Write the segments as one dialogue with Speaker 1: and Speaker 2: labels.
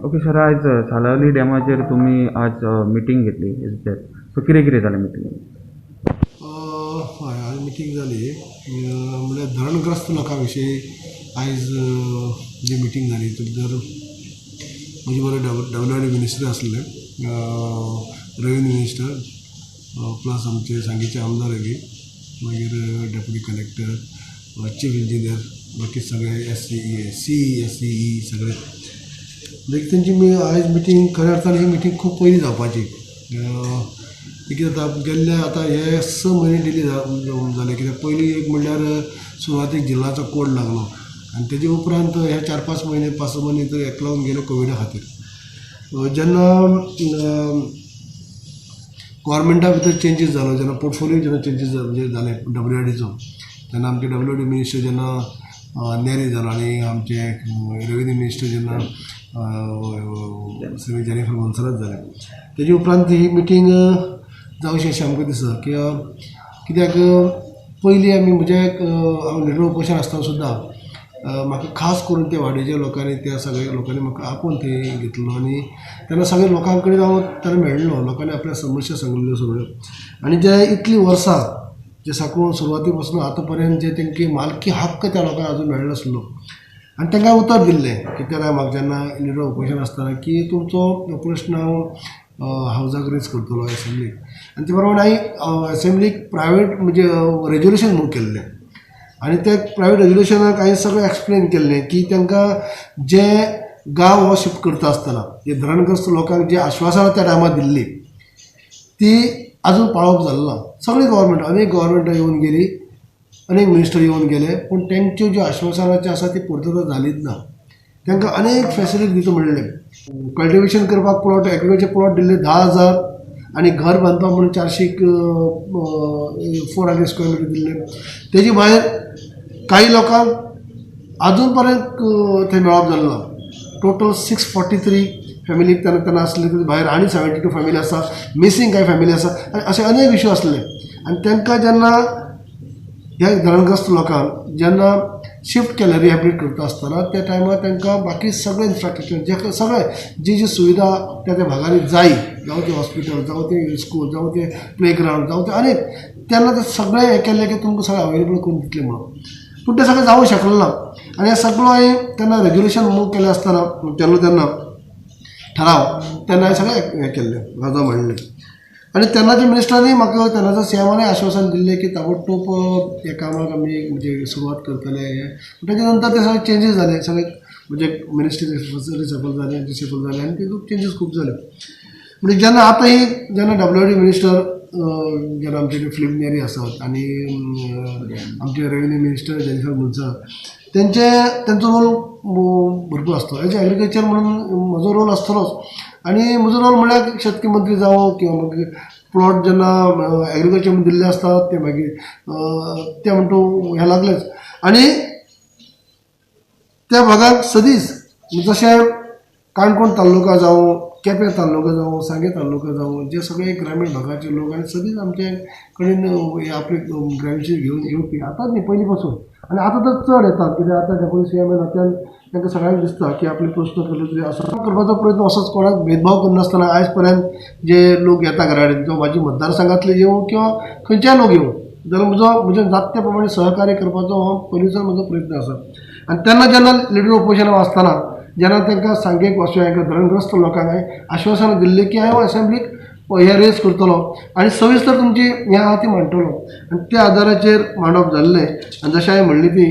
Speaker 1: Okay sir, आयज सालावली डॅमाचेर तुमी आज मिटींग घेतली हेचेर, सो कितें कितें जालें मिटिंगेन?
Speaker 2: हय, आज मिटींग जाली म्हणल्यार धरणग्रस्त लोकां विशीं आयज जी मिटींग जाली तर म्हजे बरोबर डब्ल्यू आर डी मिनिस्टर आसले, रेवेन्यू मिनिस्टर, प्लस आमचे सांगेचे आमदार बी, मागीर डेप्युटी कलेक्टर, चीफ इंजिनियर, बाकी सगळे S C E C S C E सगळे. म्हणजे तेंची आयज मिटींग, खऱ्या अर्थान ही मिटींग खूब पयलीं जावपाची. कितें जाता, गेल्ले आतां हे 6 म्हयने डिले जाले, कित्याक पयलीं एक म्हणल्यार सुरवातेक जिल्लाचो कोड लागलो आनी तेजे उपरांत हे 4-5 म्हयने, 5-6 म्हयने तर हेका लागून गेले कोविडा खातीर. जेन्ना गोवोरमेंटा भितर चेंजीस जालो, जेन्ना पोर्टफोलियो जेन्ना चेंजीस म्हणजे जाले डब्ल्यू आर डीचो, तेन्ना आमचे डब्ल्यू आर डी मिनिस्टर जेन्ना नेरी जालो आनी आमचे रेवेन्यू मिनिस्टर जेन्ना श्रीमती जेनिफर मोन्सेरात जाले, तेजे उपरांत ही मिटींग जावची अशें आमकां दिसता. कित्याक पयलीं आमी म्हणजे हांव लिडर ऑपोजिशन आसतना सुद्दां म्हाका खास करून त्या वाडेच्या लोकांनी, त्या सगळ्या लोकांनी म्हाका आपोवन थंय घेतलो आनी तेन्ना सगळ्या लोकां कडेन हांव तेन्ना मेळिल्लो, लोकांनी आपल्या समस्या सांगिल्ल्यो सगळ्यो. आनी जे इतलीं वर्सां जे साकून सुरवाती पासून आतां पर्यंत जे तेंकी मालकी हक्क त्या लोकांक आजून मेळनासलो आनी तांकां उतर दिल्लें की तेन्ना म्हाका जेन्ना लिडर ऑपोजिशन आसतना की तुमचो प्रश्न हांव हावजाक रेज करतलो एसेंब्लीक, आनी ते प्रमाणे हांवें एसेंब्लीक प्रायवेट म्हणजे रेजोल्युशन मूव केल्लें आनी त्या प्रायवेट रेजोल्युशनाक हांवें सगळें एक्सप्लेन केल्लें की तांकां जे गांव हो शिफ्ट करता आसतना जे धरणग्रस्त लोकांक जे आश्वासनां त्या टायमार दिल्ली ती आजून पाळोवप जालें ना. सगळी गव्हर्मेंट, अनेक गव्हर्मेंटां येवन गेली, अनेक मिनिस्टर येवन गेले, पूण तेंच्यो ज्यो आश्वासनाच्यो आसा ती पुर्तता जालीच ना. तांकां अनेक फेसिलिटी दिता म्हणलें, कल्टिवेशन करपाक प्लॉट, एग्रीकल्चर प्लॉट दिल्ले 10,000 आनी घर बांदपाक म्हणून 400 स्क्वेअर मिटर दिल्ले. तेजे भायर काही लोकांक आजून पर्यंत थंय मेळप जालें ना. टोटल 643 फॅमिलीक तेन्ना तेन्ना आसले, तेजे भायर आनी 72 फॅमिली आसा, मिसींग कांय फॅमिली आसा, आनी अशे अनेक इशू आसले. आनी तांकां जेन्ना ह्या धरणग्रस्त लोकांक जेन्ना शिफ्ट केलें रिहेबिलिटेट करता आसतना त्या टायमार तांकां बाकी सगळें इन्फ्रास्ट्रक्चर जे सगळें जी जी सुविधा त्या त्या भागांनी जाय, जावं तें हॉस्पिटल, जावं तें स्कूल, जावं तें प्ले ग्रावंड, जावं तें अनेक, तेन्ना तें सगळें हें केल्लें की तुमकां सगळें अवेलेबल करून दितलें म्हणून, पूण तें सगळें जावंक शकलें ना. आनी हें सगळो हांवें तेन्ना रेजोल्युशन मूव केलें आसतना केल्लो तेन्ना ठराव, तेन्ना हांवें सगळें हें केल्लें, गजाल मांडली. आनी तेन्नाच्या मिनिस्टरांनी म्हाका, तेन्नाच्या सी एमानय आश्वासन दिल्लें की ताबडतोब ह्या कामाक आमी म्हणजे सुरवात करतले. हें तेच्या नंतर ते सगळे चेंजीस जाले, सगळे म्हणजे मिनिस्ट्री रिसफल जाले, रिसफल जाले आनी तेतूंत चेंजीस खूब जाले. म्हणजे जेन्ना आतां ही जेन्ना डब्ल्यू आर डी मिनिस्टर जेन्ना आमचे फिलीप नेरी आसात आनी आमचे रेवेन्यू मिनिस्टर जेनिफर मोन्सेरात, तेंचे तेंचो रोल भरपूर आसता. एज एग्रीकल्चर म्हणून म्हजो रोल आसतलोच आनी म्हजो रोल म्हणल्यार शेतकी मंत्री जावं किंवा मागीर प्लॉट जेन्ना एग्रीकल्चर म्हणून दिल्ले आसता ते मागीर ते म्हणटा हें लागलेच. आनी त्या भागाक सदींच जशें काणकोण तालुका जावं, केपें तालुका जावं, सांगें तालुका जावं, जे सगळे ग्रामीण भागाचे लोक आनी सदींच आमचे कडेन हे आपले ग्रामीण घेवन येवपी, आतांच न्ही पयलीं पासून, आनी आतां तर चड येतात, कित्याक आतां डेप्युटी सी एम नात्यान तांकां सगळ्यांक दिसता की आपले प्रश्न कसले तरी आसा. करपाचो प्रयत्न असोच कोणाक भेदभाव करनासतना आयज पर्यंत जे लोक येता घरा कडेन, जावं म्हाजी मतदारसंघातले येवं किंवा खंयच्याय लोक येवं, जाल्यार म्हजो म्हजें जाता त्या प्रमाणे सहकार्य करपाचो हो पयलींचो म्हजो प्रयत्न आसा. आनी तेन्ना जेन्ना लिडर ऑपोजिशनाक आसतना जेन्ना तांकां सांगेक वचूं धरणग्रस्त लोकांक हांवें आश्वासनां दिल्लीं की हांव एसेंब्लीक हें रेज करतलो आनी सविस्तर तुमची हें आहा ती मांडटलो, आनी त्या आदाराचेर मांडप जाल्लें. आनी जशें हांवें म्हणलें ती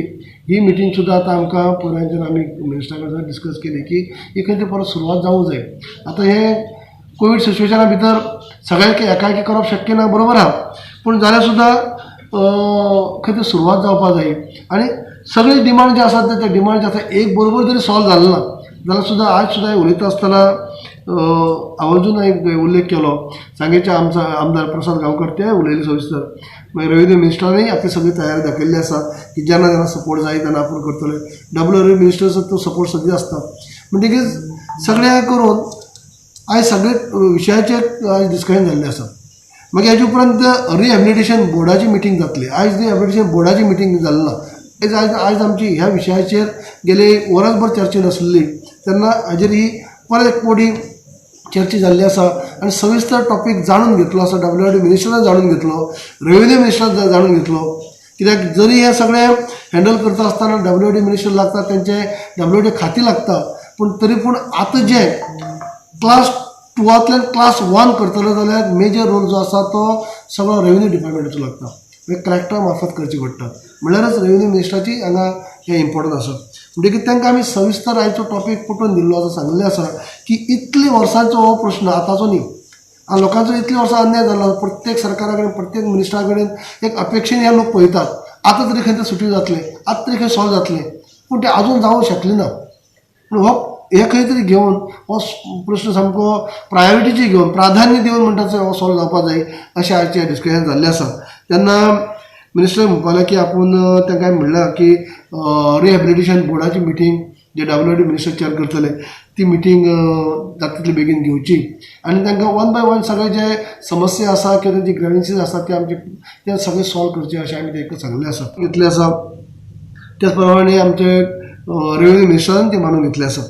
Speaker 2: ही मिटींग सुद्दां आतां आमकां पुराय आमी मिनिस्टरा कडेन डिस्कस केली की ही खंय तरी परत सुरवात जावूंक जाय. आतां हे कोवीड सिच्युएशना भितर सगळ्यांक एकाएकी करप शक्य ना, बरोबर आहा, पूण जाल्यार सुद्दां खंय तरी सुरवात जावपाक जाय. आनी सगळे डिमांड जे आसात ते डिमांड जे आसा एक बरोबर जरी सॉल्व जालें ना जाल्यार सुद्दां आज सुद्दां उलयता आसतना आवर्जून हांवें उल्लेख केलो, सांगेचे आमचो आमदार प्रसाद गांवकर ते उलयले सविस्तर, मागीर रेवेन्यू मिनिस्टरानय आपली सगळी तयारी दाखयल्ली आसा की जेन्ना जेन्ना सपोर्ट जाय तेन्ना आपूण करतले. डब्ल्यू आर मिनिस्टरचो तो सपोर्ट सदींच आसता. म्हणटकीच सगळें करून आयज सगळे विशयाचेर आयज डिस्कशन जाल्लें आसा. मागीर हेजे उपरांत रिहेबिलिटेशन बोर्डाची मिटींग जातली. आयज रिहेबिलिटेशन बोर्डाची मिटींग जाली ना. आयज आयज आमची ह्या विशयाचेर गेले वरसभर चर्चा नासली, तेन्ना हाजेर ही परत एक फावटी चर्चा जाल्ली आसा आनी सविस्तर टॉपीक जाणून घेतलो आसा. डब्ल्यू आर डी मिनिस्टरान जाणून घेतलो, रेवेन्यू मिनिस्टरान जाणून घेतलो. कित्याक जरी हें सगळें हँडल करता आसतना डब्ल्यू आर डी मिनिस्टर लागता, तेंचे डब्ल्यू आर डी खातीं लागता, पूण तरी पूण आतां जें क्लास टुवांतल्यान क्लास वन करतलो जाल्यार मेजर रोल जो आसा तो सगळो रेवेन्यू डिपार्टमेंटाचो लागता, म्हणजे कलेक्टरा मार्फत करची पडटा. म्हणल्यारच रेवेन्यू मिनिस्टराची हांगा हें इम्पोर्टंट आसा. म्हणटकीर तांकां आमी सविस्तर आयचो टॉपीक पटोवन दिल्लो आसा, सांगिल्लें आसा की इतले वर्सांचो हो प्रश्न आतांचो न्ही आनी लोकांचो इतलीं वर्सां अन्याय जाल्लो. प्रत्येक सरकारा कडेन, प्रत्येक मिनिस्टरा कडेन एक अपेक्षेन हे लोक पळयतात, आतां तरी खंय तें सुटी जातलें, आतां तरी खंय सॉल्व जातलें, पूण तें आजून जावंक शकलें ना. पूण हो हे खंय तरी घेवन हो प्रश्न सामको प्रायोरिटीची घेवन, प्राधान्य दिवन म्हणटा तसो हो सॉल्व जावपा जाय अशें आयचें डिस्कशन जाल्लें आसा. तेन्ना मिनिस्टर म्हणपाक लागले की आपूण तांकां म्हणलां की रिहेबिलिटेशन बोर्डाची मिटींग जे W R D minister chair करतले ती मिटींग जाता तितले बेगीन घेवची आनी तांकां वन बाय वन सगळे जे समस्या आसा किंवा तेंची ग्रिवन्सीस आसा ते आमचे ते सगळे सॉल्व करचे अशें आमी तांकां सांगलें आसा, घेतलें आसा. त्याच प्रमाणे आमचे रेवेन्यू मिनिस्टरान ते मानून घेतलें आसा.